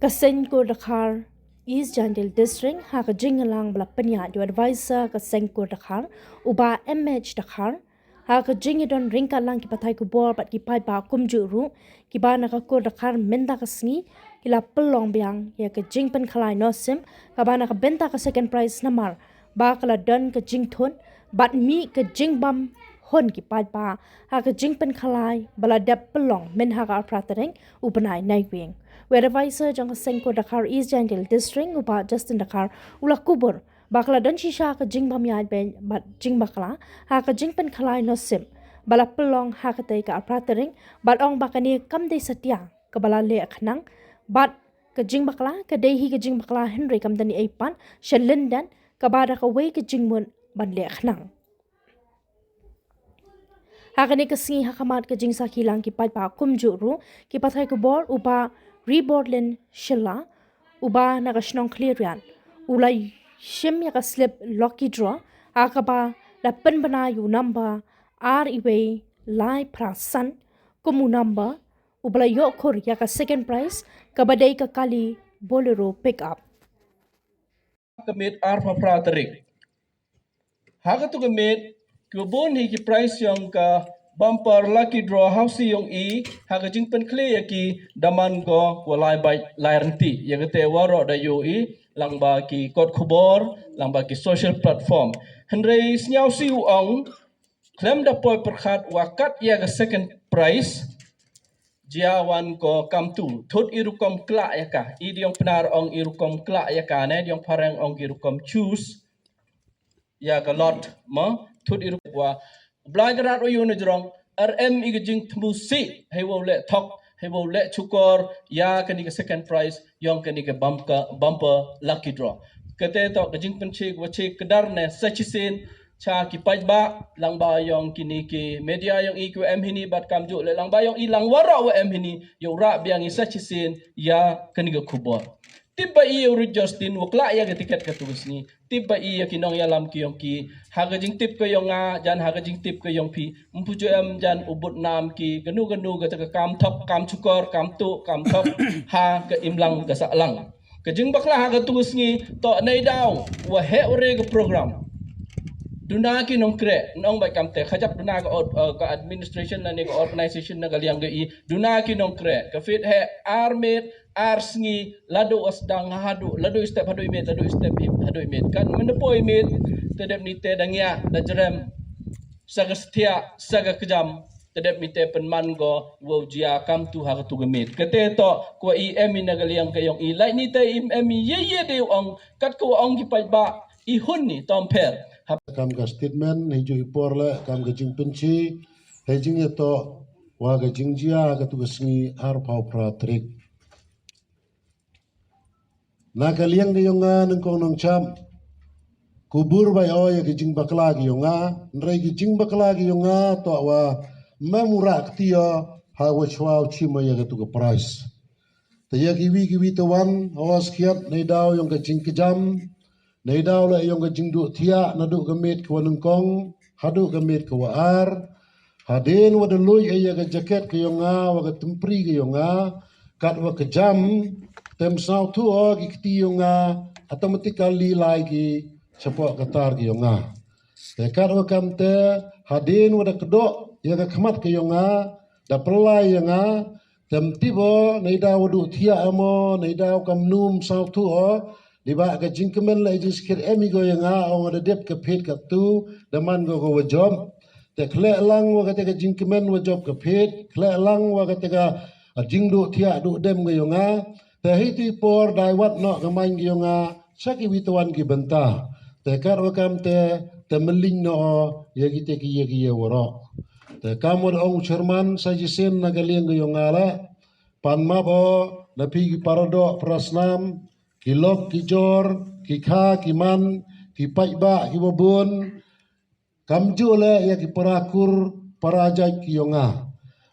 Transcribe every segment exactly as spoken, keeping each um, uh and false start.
Seng Kur Dkhar East Jaintia District, ha ka jingïalang ba la pynïaid u advisor ka Seng Kur Dkhar, u Bah M H Dkhar, ha ka jingïadon ryngkat lang ki pathai khubor bad ki paidbah kumjuh ruh, kiba na ka Kur Dkhar mynta ka sngi, ki la pynlong biang ïa ka jingpynkhalai noh sim, kaba na ka bynta ka second prize namar ba ka la don ka jingthut bad mih ka jingbam hun ki paidbah ha ka jingpynkhalai ba la dep pynlong myn ha ka arphew tarik u bnai Naiwieng. U advisor jong ka Seng Kur Dkhar East Jaintia District, u Bah Justin Dkhar, u la kubur ba ka la don shisha ka jingbam ïaid beit bad jingbakla ha ka jingpynkhalai noh sim ba la pynlong ha katei ka arphew tarik, bad ong ba kane kam dei satia kaba la leh khnang, bad ka jingbakla ka dei hi ka jingbakla hynrei kam don ei pat sha lyndet kaba da kawei ka jingmut ban leh khnang. Ha kane ka sngi, ha khmat ka jingsakhi lang ki paidbah kumjuh ruh, ki pathai khubor, u Bah Riborlin Shylla, uba na ka shnong Khliehriat, u la shim ïa ka slip lucky draw ha kaba la pynbna ïa u number ar iwei lai phra san kum u number uba la ïoh khur ïa ka second prize, kaba dei ka kali Bolero pickup. Ka miet arphew phra tarik. Ha katu ka miet, kiba bun hi ki prize jong ka bumper lucky draw hausi jong i, ha ka jingpynkhlieh ïa ki da man ko wa lai bait lai rynti. Ïa kata waroh da ïohi lang ba ki kot khubor, lang ba ki social platform. Hynrei sngewsih u ong, khlem da poi pyrkhat wa kat ïa ka second prize, jia wan ko kamtu. Thut i rukom klah ïa ka. I diong Pnar ong i rukom klah ïa ka ne, diong Phareng ong i rukom choose ïa ka lot mo. Thut i rukom wa Blai Kynrad wa ïoh na jrong, ar em i ka jingthmu sih, hei wow leh thok, hei wow leh chukor ïa kani ka second prize jong kani ka bumper, bumper lucky draw. Kata toh ka jingpynchik wa chik kdar ne sa chisien cha ki paidbah lang ba jong kini ki media jong i kiwa em hini bad kamjuh leh lang ba jong i lang waroh wa em hini, ïoh rah biang i sa chisien ïa kani ka khubor. Tip ba i ïa u Rit Justin wa klah ïa ka tiket katu ka sngi. Tip ba i ïa ki nongïalam ki jong ki. Ha ka jingtip ka jong nga, jan ha ka jingtip ka jong phi. Ym pu ju em jan u bud nam ki, kanu kanu kata ka kam thok, kam chukor, kam tuh, kam thok. Ha ka imlang ka sahlang. Ka jingbakla ha katu ka sngi, toh neidaw wa heh u re ka program. Duna ki nongkreh, nong bai kam te, khajak duna ka ot-, eh, ka administration na ne ka organization na ka liang ka i, duna ki nongkreh. Ka fit heh, ar miet, ar sngi, ladu asdang haduh, ladu step haduh i miet, ladu step i haduh i miet. Kan mynda poi miet, te dep ni te da ngiah, da jrem, sa ka stia, sa ka kjam, te dep ni te pynman ko, wow jia kamtu ha katu ka miet. Kata toh, ko i em i na ka liang ka jong i, lai ni te im em i, ye ye de ong, kat ko ong ki paidbah, i hun ni, tom pher. Hap. Kam ka statement, hei ju i por le, kam ka jingpynchi, hei jing ya toh, wa ka jingjia, katu ka sngi, arphew phra tarik. Na ka liang ka jong nga nyngkong nongcham. Kubur bai o ïa ki jingbakla ki jong nga. Hynrei ki jingbakla ki jong nga toh wa mem u rah kti o ha wa chwa u chim o ïa katu ka prize. Te ïa kiwi kiwi te wan, o skhiat neidaw jong ka jingkjam. Neidaw la jong ka jingduh thiah naduh ka miet ka wa nyngkong haduh ka miet ka wa ar. Hadien wa da luid ïa ka jaket ka jong nga wa ka tympri ka jong nga, kat wa ka jam, tem sngewthuh o ki kti jong nga, automatically lai ki chapoh ka tar ka jong nga. Te kat wa kam te, hadien wa da kdoh ïa ka khmat ka jong nga, da pynlai ïa nga, tem tip o, neidaw wa duh thiah mo, neidaw kam num sngewthuh o, Diba ka jingkmen la jingskhiat em i ko ïa nga, ong da dep ka phet katu, da man ko ko wa jop. Te khleh lang wa kata ka jingkmen wa jop ka phet, khleh lang wa kata ka, a, jingduh thiah duh dem ka ïa nga. Te hi ti por dai wat noh ka main ka ïa nga, sa kiwi te wan ki bynta. Te kat wa kam te, te mylliñ noh ïa kita ki ïa ki ïa waroh. Te kam wa da ong u chairman sa jisien na ka liang ka ïa nga la. Pan map o, na phi ki paradoh parasnam, ki lok ki jor, ki kha ki man, ki paidbah ki babun, kamjuh le ïa ki parakur parajait ki ïa nga.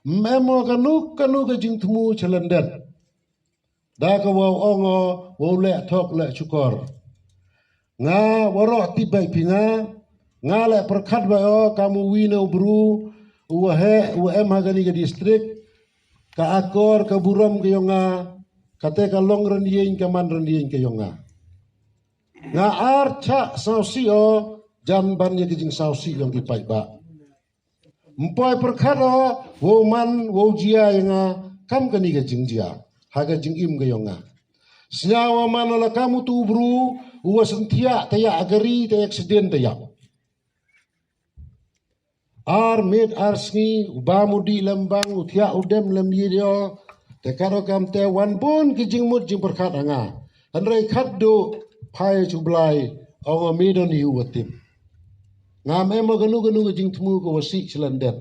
Mem o kanu kanu ka jingthmu chalyndet. Da ka wa ong o, wa leh thok leh chukor. Nga waroh tip bai phi nga, nga leh pyrkhat bai o, kam u wi na u bru, u wa heh, u wa em ha kani ka district, ka akor, ka burom ka ïa nga, Kata ka long rynieng ka man rynieng ka yong nga. Nga ar chah sawsi o jan ban ïa ka jingsawsi yong ki paidbah. Mpoi pyrkhat o wow man wow jia ïa nga kam kani ka jingjia ha ka jingim ka yong nga. Sñiaw o man o la kam utu u bru u wa synthiah taiah ha ka ri te accident taiah. Ar miet ar sngi u bam u dih lem bang, u thiah u dem lem ïa de o. Te kat o kam te wan bun ki jingmut jingpyrkhat ha nga. Hynrei khatduh phai sha u Blai, ong o me don hi u wa tip. Ngam em o kano kano ka jingthmu ka wa sih shlyndet.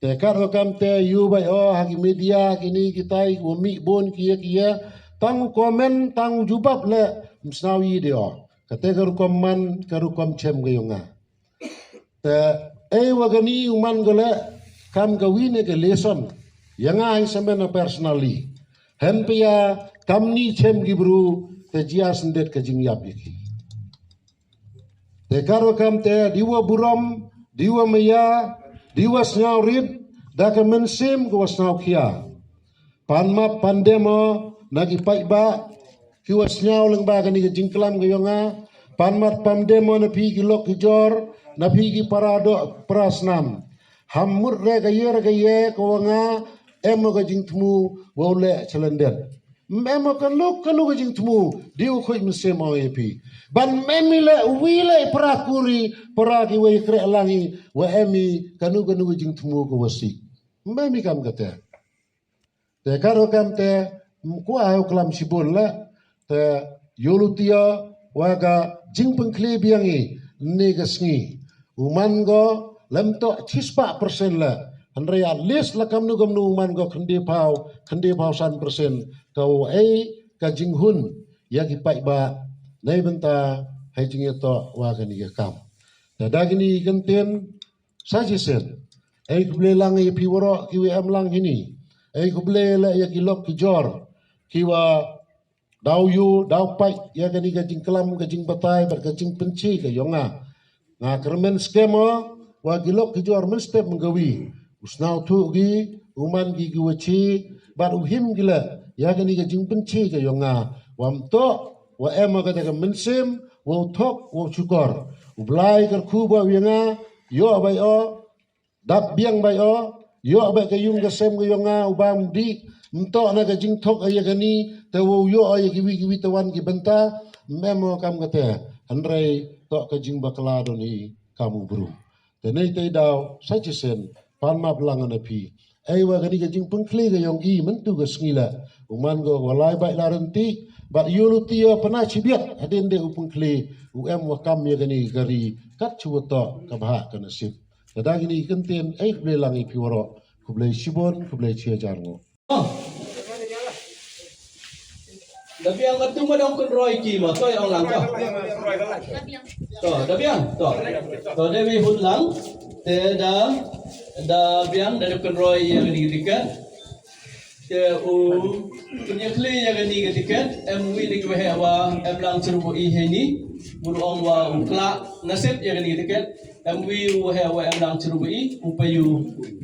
Te kat o kam te ïoh bait o ha ki media kini kitai ki wa mih bun ki ïa ki ïa. Tang u comment tang u jubab leh ym sngew ïa de o. Kata ka rukom man ka rukom chem ka yong nga. Te ei wa kani u man ko leh kam ka wi ne ka lesson ïa nga hi sa men personally. Hynrei ïa kamni chem ki bru te jia syndet ka jingïap ïa ki. Te kat wa kam te di wa burom, di wa maya, di wa sñiaw rit da ka mynsiem ka wa sñiaw khia. Pan map pan dem o na ki paidbah ki wa sñiaw lyngba kani ka jingklam ka yong nga. Pan map pan dem o na phi ki lok ki jor, na phi ki para doh para snam. Ham mut re ka ïa re ka ïa ka wa nga em o ka jingthmu wa u leh chalenden. Ym em o kano kano ka jingthmu di u khuid mynsiem o ïa phi. Ban ym em i leh wi leh para kuri para ki wa ïa kreh lang i wa em i kano kano ka jingthmu ka wa sih. Ym em i kam kata. Te kat wa kam te ym kwah u klam shibun leh. Te ïoh luti o wa ka jingpynkhleh biang i ne ka sngi. U man ko lem toh chispah persen leh. Hynrei at least la kamnu kamnu u man ko khyndai phaw, khyndai phaw san persen ka wa ei ka jinghun ïa ki paidbah. Nei bynta hei jingïatoh wa kani ka kam. Te da kini ki kyntien sa shisien. Ei khublei lang ïa phi waroh ki wa em lang hini. Ei khublei leh ïa ki lok ki jor ki wa daw ïoh daw pait ïa kani ka jingklam ka jingbatai bad ka jingpynche ka yong nga. Nga kyrmen skhem o wa ki lok ki jor mynstep mynkawi u sñiawthuh ki, u man ki ki wa chi bad u him ki leh ïa kani ka jingpynche ka yong nga. Wa ym toh wa em o kata ka mynsiem wa u thok wa u shukor. U Blai kyrkhu bha ïa nga, ïoh bha ïoh dap biang bha ïoh, ïoh bha ka yung ka sem ka yong nga u bam dih. Ym toh na ka jingthok ïa kani te wa u ïoh ïa kiwi kiwi te wan ki bynta. Ym em o kam kata. Hynrei toh ka jingbakla don hi kam u bru. Te nei te daw sa shisien pan map lang na phi. Ei wa kani ka jingpynkhleh ka yong i mynta ka sngi leh u man ko wa lai bait la rynti bad ïoh luti o pynah chibiat hadien de u pynkhleh u em wa kam ïa kani ka ri kat chu wa toh ka bha ka nasib. Te da kini ki kyntien ei khublei lang ïa phi waroh, khublei shibun, khublei shi hajar nguh. Da biang katu ma dang kynroi ki ma toh ong lang ko. To da biang to. To da wi hun lang te da da biang da kynroi ïa kini ki tiket. Te u pynïakhleh ïa kani ka tiket em wi ni ki wa heh wa em lang chirup i heini. Mun ong wa u kla nasib ïa kani ka tiket em wi u heh wa em lang chirup i u payu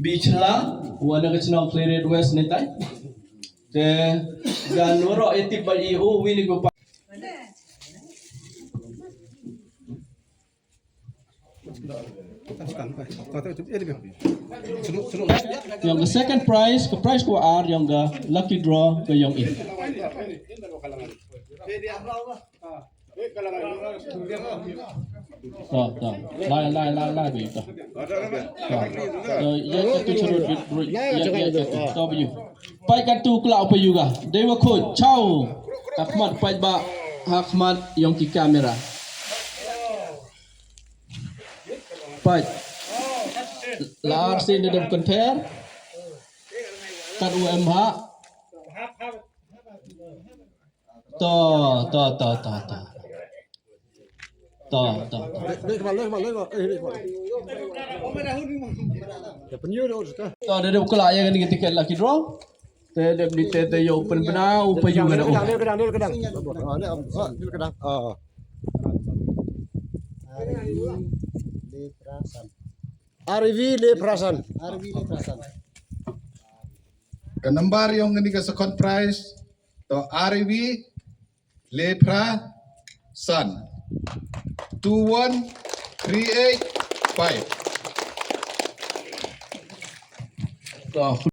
bichla wa na ka chnong Khliehriat West ne tai. Te gan waroh i tip ba i u wi ni ki wa pa. Yong ka second prize, ka prize ka ar yong ka lucky draw ka yong i. To to. Lai lai lai lai bi to. To ya tu churu bi. Ya ya tu to bi. Pai ka tu kla pa yuga. Dewa ko chau. Ahmad pai ba Ahmad yong ki kamera. Peit. La ar sien da dep kynter. Kat u em ha. To to to to to. To to to. Leh kmal leh kmal leh kmal. Eh leh kmal. Ya penyu dah. To da dep kla ïa kani ka tiket lucky draw. Te dep ni te te ïoh pynbna u payu ka da u. Kedang kedang kedang kedang. Ah, ni kedang. Ah. Arvi Leprasan. Arvi Leprasan. Ka nambar yong kani ka second prize To, ar wei, le phra, san. Two one three eight five. To,